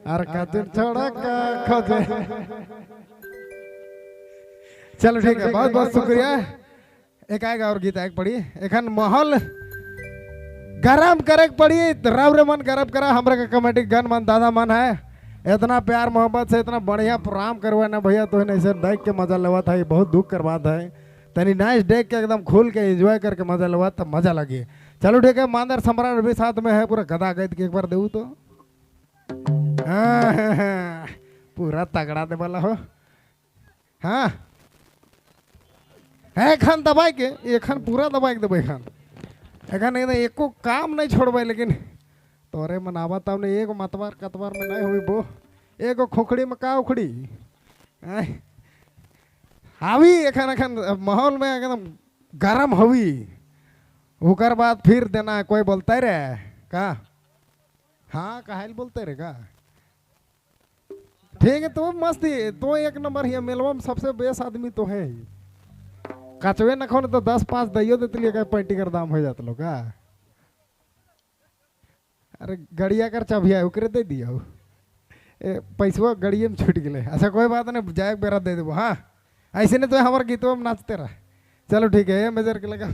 और कातिल छोड़ा का खोजे। चलो ठीक है, बहुत बहुत शुक्रिया। एक आएगा और गीत आएक पड़ी। एखन माहौल गरम करे पड़ी, राव रे मन गरम करा। हमरा के कमेटी गन मन दादा मन है, इतना प्यार मोहब्बत से इतना बढ़िया प्रोग्राम करवा ना भैया, तो ऐसे देख के मजा लेवा था। बहुत दुख कर बात है, तनी नाइस देख के एकदम खुल के एंजॉय करके मजा लेवा तब मजा लगी। चलो ठीक है, मांदर सम्राट भी साथ में है, पूरा गदा गद के एक बार दे तो पूरा तगड़ा दे वाला हो। हाँ एखन दबाई के, एखन पूरा दबाई के देबै, एखन एखन एकदम एको काम नहीं छोड़बै। लेकिन तोरे मनावा तब ने एगो मतवार कतवार में नहीं हुई बो, एगो खोखड़ी में का उखड़ी हावी। एखन एखन माहौल में एकदम गरम हवी। उकर बाद फिर देना कोई बोलता रे का, हाँ काहे बोलते रे का। ठीक है, तो मस्ती तो एक नंबर ही मेलवा में सबसे बेस्ट आदमी तो है ही। कचवे न खो तो 10-5 दैयो देते लिए पैंटी कर दाम हो जाता लोग का। अरे गड़िया कर चाबिया ओकरे दे दिया, ए पैसवा गड़िए में छूट गए। अच्छा कोई बात नहीं, जाए बेरा दे देबो। हाँ ऐसे नहीं तो हमारे गीतों में नाचते रहा। चलो ठीक है, ये मेजर के लगा।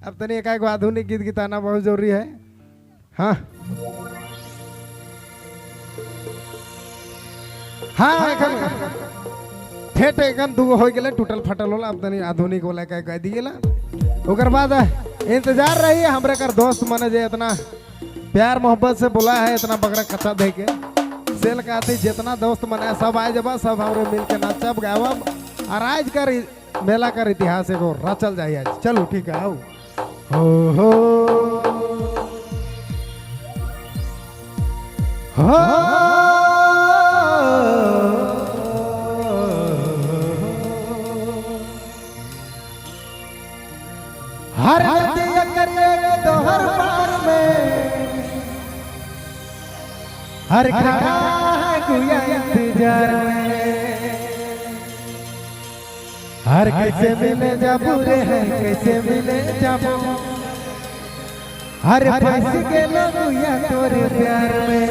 अब तनी एक आधुनिक गीत गीताना बहुत जरूरी है। हाँ हाँ एखन ठेठ एखन दूगो हो गए टूटल फटल होला। अब तनी आधुनिक वाला कह कह दिए। ओकर बाद इंतजार रही है हमरे कर दोस्त मने जे इतना प्यार मोहब्बत से बोला है, इतना बकरा कच्चा दे के सेल का आती जितना दोस्त मने सब आए जब सब हमरे मिल के नाचब गावब और आज कर मेला कर इतिहास एगो रचल जाए आज। चलो ठीक है, आओ हो हो हो हर नदिया करे तोहर पार में, हर खड़ा है गुया इंतजार में, हर कैसे मिले जाबू रे है कैसे मिले जाबू, हर फंस के गुया तोरे प्यार में।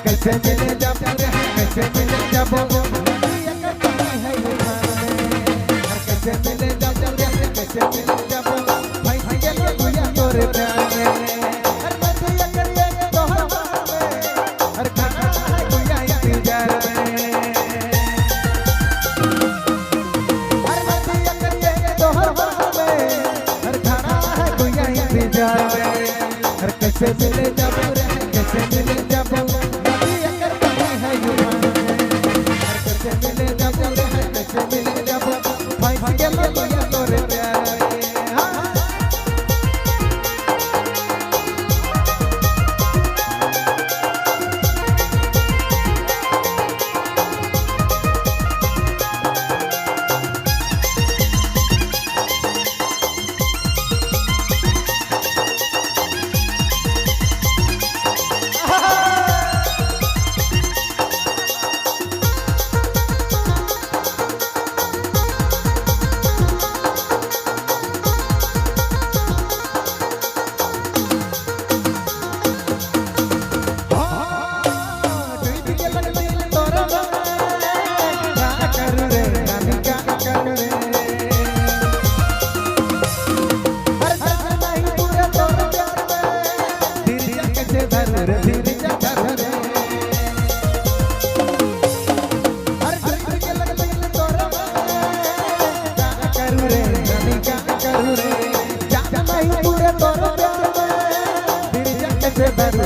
कैसे मिले जाबू रे कैसे मिले जाबू, कैसे मिले जाबू रे कैसे मिले जाबू, फंस गेलो गुया तोरे प्यार में, हर नदिया करिए तोहर पार में, हर खाना है गुया इंतजार में, हर नदिया करिए तोहर पार में, हर खाना है गुया इंतजार में, हर कैसे मिले जाबू रे कैसे मिले जाबू,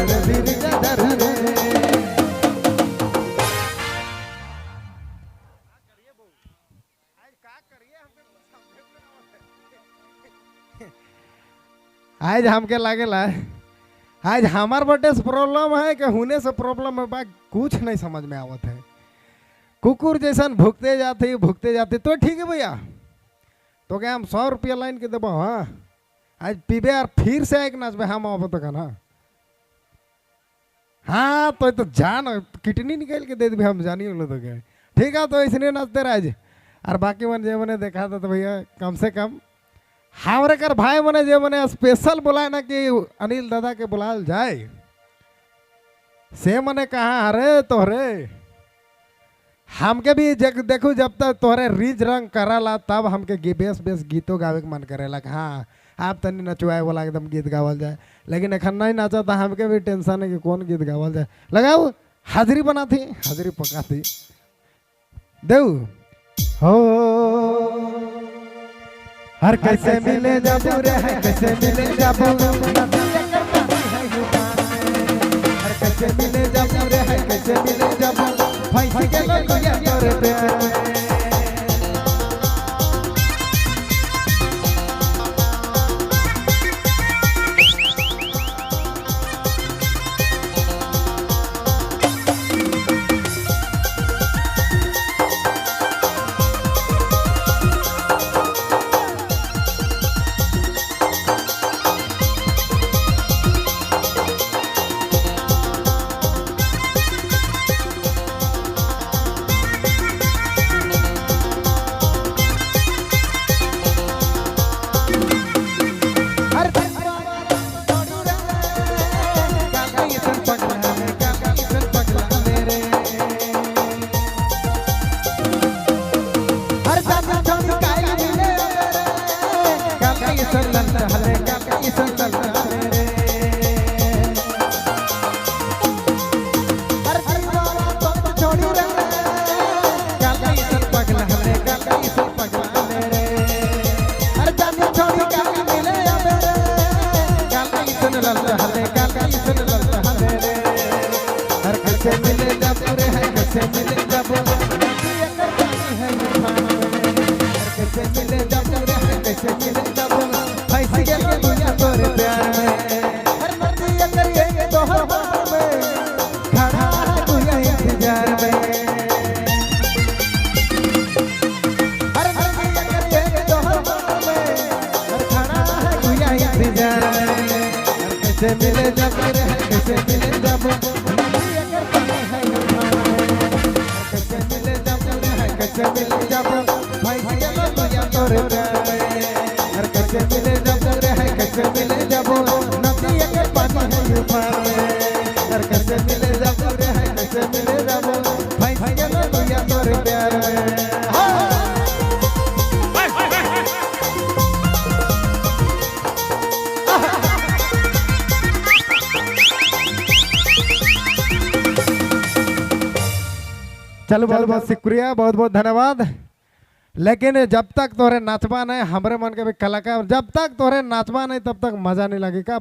रे धीरज धर रे। आज हमके लागेला आज हमार बटे से प्रॉब्लम है कि हुने से प्रॉब्लम है, बा कुछ नहीं समझ में आवत है। कुकुर जैसन भुगते जाते भुगते जाते। तो ठीक है भैया, तो क्या हम 100 रुपया लाइन के देबो। हाँ आज पीबे और फिर से एक नाचबे हम अब तो ना। हाँ तो जान किडनी निकाल के दे देबे हम जानी बोलो तो क्या। ठीक है तो इसलिए नाचते रह आज। और बाकी मन जे मने देखा था तो भैया कम से कम हमारे कर भाई मने जे मने स्पेशल बुलाए ना कि अनिल दादा के बुलाल जाए, से मने कहा अरे तोहरे हमके भी देखू जब तक तोहरे रिज रंग कराला तब हमके बेस बेस गीतों गावे के मन करेला। हाँ आप तनी नचवाए वाला एकदम गीत गावल जाए, लेकिन एखन नहीं नाचा था हमके भी टेंशन है कि कौन गीत गावल जाए। लगाओ हाजिरी बनाती हाजिरी पकाती देव हो। हर कैसे मिले जाबू रे है कैसे मिले जाबू, हर कैसे मिले जाबू रे है कैसे मिले जाबू, फंस गेलो दुनिया तोरे प्यार में। कैसे मिले जब कैसे मिले जब कैसे मिले जब कैसे मिले जब कैसे मिले जब कैसे मिले जब नदी के पानी है उफान में। कैसे मिले जब कैसे मिले जब तोरे प्यार में। चलो बहुत बहुत शुक्रिया, बहुत बहुत धन्यवाद। लेकिन जब तक तोहरे नाचबा नहीं हमरे मन के भी कलाकार, जब तक तोहरे नाचबा नहीं तब तक मजा नहीं लगे का।